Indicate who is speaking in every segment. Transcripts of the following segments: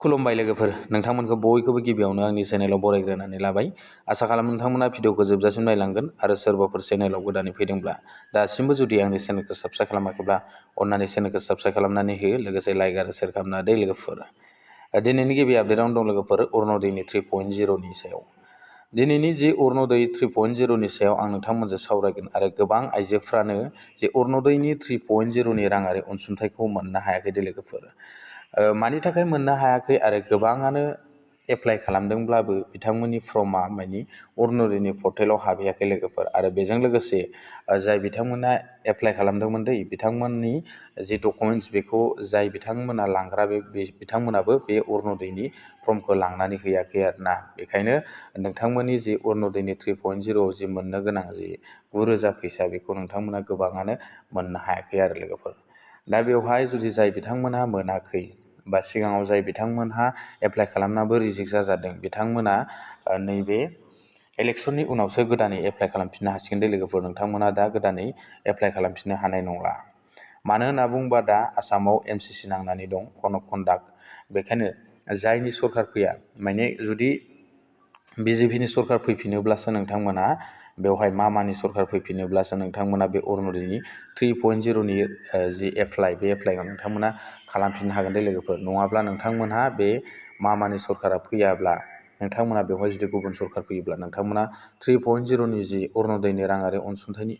Speaker 1: खुलुमबाय लोगोफोर, नोंथांमोनखौ बयखौबो गिबियावनो आंनि चेनेलाव बरायग्रोनानै लाबाय। आसा खालामो नोंथांमोना भिडिअखौ जोबजासिम नायलांगोन आरो सोरबाफोर चेनेलाव गोदानै फैदोंब्ला दासिमबो जुदि आंनि चेनेलखौ साबस्क्राइब खालामाखैब्ला अन्नानै चेनेलखौ साबस्क्राइब खालामनानै हो, लोगोसे लाइक आरो शेयार खालामना होदो लोगोफोर। दिनैनि गिबि आपडेटआवनो दं लोगोफोर अरुण'दयनि 3.0नि सायाव। दिनैनि जि अरुण'दय 3.0नि सायाव आं नोंथांमोनजों सावरायगोन आरो गोबां आइजोफ्रानो जे अरुण'दयनि 3.0नि राङारि अनसुंथाइखौ मोननो हायाखै दे लोगोफोर। मानि थाखाय मोननो हायाखै आरो गोबाङानो एप्लाइ खालामदोंब्लाबो बिथांमोननि फर्मआ मानि अरुण'दयनि पर्टेलाव हाबहैयाखै लोगोफोर। आरो बेजों लोगोसे जाय बिथांमोना एप्लाइ खालामदोंमोन बिथांमोननि जि डकुमेन्ट्स बेखौ जाय बिथांमोना लांग्रा बिथांमोनाबो बे अरुण'दयनि फर्मखौ लांनानै हैयाखै आरोना। बेखायनो नोंथांमोननि जि अरुण'दयनि 3.0 जि मोननो गोनां जि 9,000 फैसा बेखौ नोंथांमोना गोबाङानो मोननो हायाखै आरो लोगोफोर। दा बेवहाय जुदि जाय बिथांमोनहा मोनाखै बा सिगाङाव जाय बिथांमोनहा एप्लाइ खालामनाबो रिजेक्ट जाजादों बिथांमोना नैबे इलेक्सननि उनावसो गोदानै एप्लाइ खालामफिननो हासिगोन दे लोगोफोर। नोंथांमोना दा गोदानै एप्लाइ खालामफिननो हानाय नंला। मानो होनना बुङोबा दा आसामाव MCC नांनानै दं कड अफ कन्डाक्ट। बेखायनो जायनि सरकार फैया माने जुदि BJPनि सरकार फैफिनोब्लासो नोंथांमोना बेवहाय मानि सरकार फैफिनोब्लासो नोंथांमोना बे अरुण'दयनि 3.0नि जि बे एप्लाइखौ नोंथांमोना खालामफिननो हागोन दे लोगोफोर। नङाब्ला नोंथांमोनहा बे मानि सरकारा फैयाब्ला नोंथांमोना बेवहाय जुदि गुबुन सरकार फैयोब्ला नोंथांमोना 3.0नि जि अरुण'दयनि राङारि अनसुंथाइनि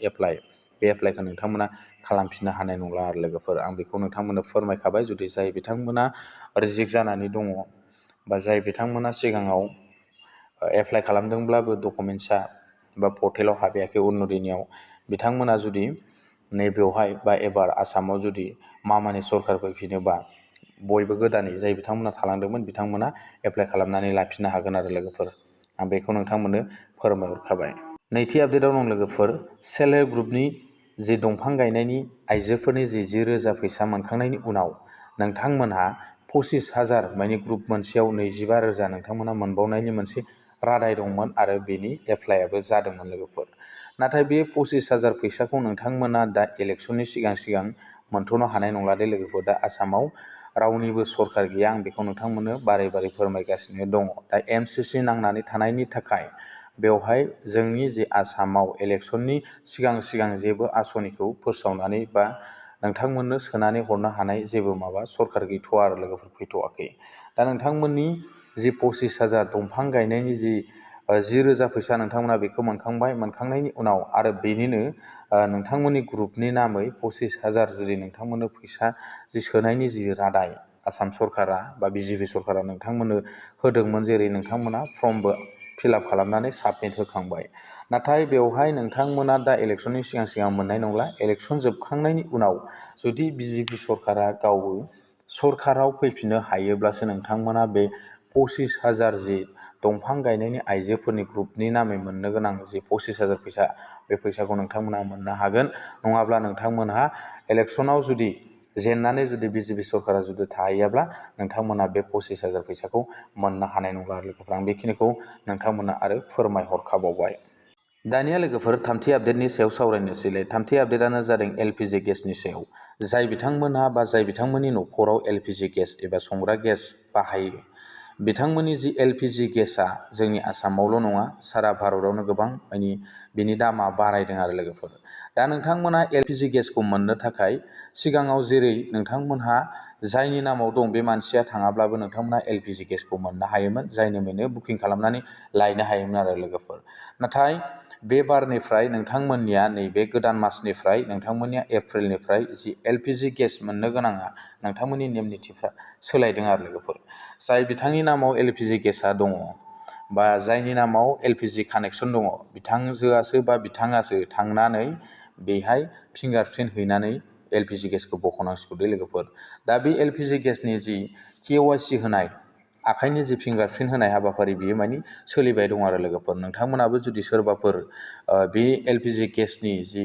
Speaker 1: बे एप्लाइखौ नोंथांमोना खालामफिननो हानाय नंला आरो लोगोफोर। आं बेखौ नोंथांमोननो फोरमायखाबाय। जुदि जाय बिथांमोना रिजेक्ट जानानै दङ बा जाय बिथांमोना सिगाङाव एप्लाइ खालामदोंब्लाबो डकुमेन्ट्सआ बा पर्टेलाव हाबैयाखै अरुण'दयनियाव, बिथांमोना जुदि नैबेवहाय बा एबार आसामाव जुदि मानि सरकार फैफिनोबा बयबो गोदानै जाय बिथांमोना थालांदोंमोन बिथांमोना एप्लाइ खालामनानै लाफिननो हागोन आरो लोगोफोर। आं बेखौ नोंथांमोननो फोरमायहरखाबाय। नैथि आपडेटआव दं लोगोफोर सेल्फ हेल्प ग्रुपनि जि दंफां गायनायनि आइजोफोरनि जि 10,000 फैसा मोनखांनायनि उनाव नोंथांमोनहा 25,000 माने ग्रुप मोनसेयाव 25,000 नोंथांमोना मोनबावनायनि मोनसे रादाय दंमोन आरो बेनि एप्लाइआबो जादोंमोन लोगोफोर। नाथाय बे 25,000 फैसाखौ नोंथांमोना दा इलेक्सननि सिगां मोनथ'नो हानाय नंला दे लोगोफोर। दा आसामाव रावनिबो सरकार गैया, आं बेखौ नोंथांमोननो बारे फोरमायगासिनो दङ। दा MCC नांनानै थानायनि थाखाय बेवहाय जोंनि जि आसामाव इलेक्सननि सिगां जेबो आसनिखौ फोसावनानै बा नोंथांमोननो सोनानै हरनो हानाय जेबो सरकार गैथ'आ आरो लोगोफोर, फैथ'वाखै। दा नोंथांमोननि जि 25,000 दंफां गायनायनि जि 10,000 फैसा नोंथांमोना बेखौ मोनखांनायनि उनाव आरो बेनिनो नोंथांमोननि ग्रुपनि नामै 25,000 जुदि नोंथांमोननो फैसा जि सोनायनि जि रादाय आसाम सरकारा बा BJP सरकारा नोंथांमोननो होदोंमोन, जेरै नोंथांमोना फर्मबो फिलआप खालामनानै साबमिट होखांबाय। नाथाय बेवहाय नोंथांमोना दा इलेक्सननि सिगां मोननाय नंला। इलेक्सन जोबखांनायनि उनाव जुदि BJP सरकारा गावबो सरकाराव फैफिननो हायोब्लासो नोंथांमोना बे 25,000 जि दंफां गायनायनि आइजोफोरनि ग्रुपनि नामै मोननो गोनां जि 25,000 फैसा, बे फैसाखौ नोंथांमोना मोननो हागोन। नङाब्ला नोंथांमोनहा इलेक्सनाव जुदि जेननानै जुदि BJP सरकारा जुदि थाहैयाब्ला नोंथांमोना बे 25,000 फैसाखौ मोननो हानाय नंला आरो लोगोफोर। आं बेखिनिखौ नोंथांमोना आरो फोरमायहरखाबावबाय। दानिया लोगोफोर थामथि आपडेटनि सायाव सावरायनोसैलाय। थामथि आपडेटआनो जादों LPG गेसनि सायाव। जाय बिथांमोनहा बा जाय बिथांमोननि न'खराव LPG गेस एबा संग्रा गेस बाहायो, बिथांमोननि जि LPG गेसआ जोंनि आसामावल' नङा सारा भारतावनो गोबां बिनि दामा बारायदों आरो लोगोफोर। दा नोंथांमोना LPG गेसखौ मोननो थाखाय सिगाङाव जेरै नोंथांमोनहा जायनि नामाव दं बे मानसिया थाङाब्लाबो नोंथांमोना LPG गेसखौ मोननो हायोमोन, जायनो मोनो बुकिं खालामनानै लायनो हायोमोन आरो लोगोफोर। नाथाय बे बारनिफ्राय नोंथांमोननिया नैबे गोदान मासनिफ्राय नोंथांमोननिया एप्रिलनिफ्राय जि LPG गेस मोननो गोनाङा नोंथांमोननि नेम निथिफ्रा सोलायदों आरो लोगोफोर। जाय बिथांनि नामाव LPG गेसआ दङ बा जायनि नामाव LPG कानेक्सन दङ, बिथांजोआसो बा बिथाङासो थांनानै बेहाय फिंगारप्रिन्ट हैनानै LPG गेसखौ बख'नांसिगौ दे लोगोफोर। दा बे LPG गेसनि जि KYC होनाय, आखाइनि जि फिंगारप्रिन्ट होनाय हाबाफारि, बियो सोलिबाय दं आरो लोगोफोर। नोंथांमोनाबो जुदि सोरबाफोर बे LPG गेसनि जि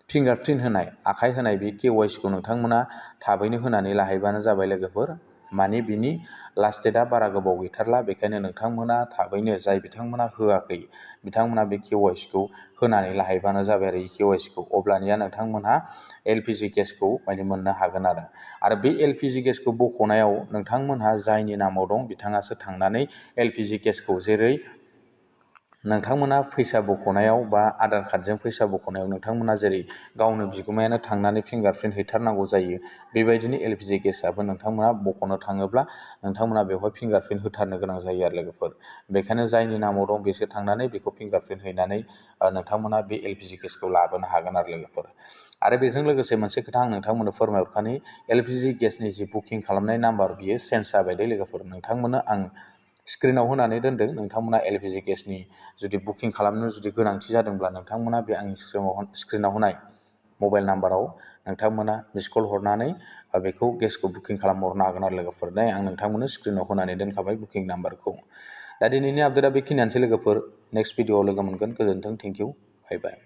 Speaker 1: फिंगारप्रिन्ट होनाय, आखाइ होनाय बे KYCखौ नोंथांमोना थाबैनो होनानै लाहैबानो जाबाय लोगोफोर। माने बिनि लास्ट डेटआ बारा गोबाव गैथारला, बेखायनो नोंथांमोना थाबैनो जाय बिथांमोना होआखै बिथांमोना बे KYC होनानै लाहैबानो जाबाय आरो KYC अब्लानिया नोंथांमोनहा LPG गेसखौ माने मोननो हागोन आरो बे LPG गेसखौ बख'नायाव नोंथांमोनहा जायनि नामाव दं बिथाङासो थांनानै LPG गेसखौ, जेरै नोंथांमोना फैसा बख'नायाव बा आधार कार्डजों फैसा बख'नायाव नोंथांमोना जेरै गावनो बिगोमायानो थांनानै फिंगारप्रिन्ट हैथारनांगौ जायो, बेबायदिनो LPG गेसआबो नोंथांमोना बख'नो थाङोब्ला नोंथांमोना बेवहाय फिंगारप्रिन्ट होथारनो गोनां जायो आरो लोगोफोर। बेखायनो जायनि नामाव दं बिसोर थांनानै बेखौ फिंगारप्रिन्ट हैनानै नोंथांमोना बे LPG गेसखौ लाबोनो हागोन आरो लोगोफोर। आरो बेजों लोगोसे मोनसे खोथा आं नोंथांमोननो फोरमायहरखानि, LPG गेसनि जि बुकिं खालामनाय नाम्बार बियो चेन्ज जाबाय दे लोगोफोर। नोंथांमोननो आं स्क्रिनाव होनानै दोनदों, नोंथांमोना LPG गेसनि जुदि बुकिं खालामनो जुदि गोनांथि जादोंब्ला नोंथांमोना बे आंनि स्क्रिनाव होनाय मबाइल नाम्बाराव नोंथांमोना मिस कल हरनानै बेखौ गेसखौ बुकिं खालामहरनो हागोन आरो लोगोफोर। दा आं नोंथांमोननो स्क्रिनाव होनानै दोनखाबाय बुकिं नाम्बारखौ। दा दिनैनि आपडेटआ बेखिनियानोसै लोगोफोर। नेक्स्ट भिडिअआव लोगो मोनगोन। गोजोन्थों, थेंक इउ, बाय बाय।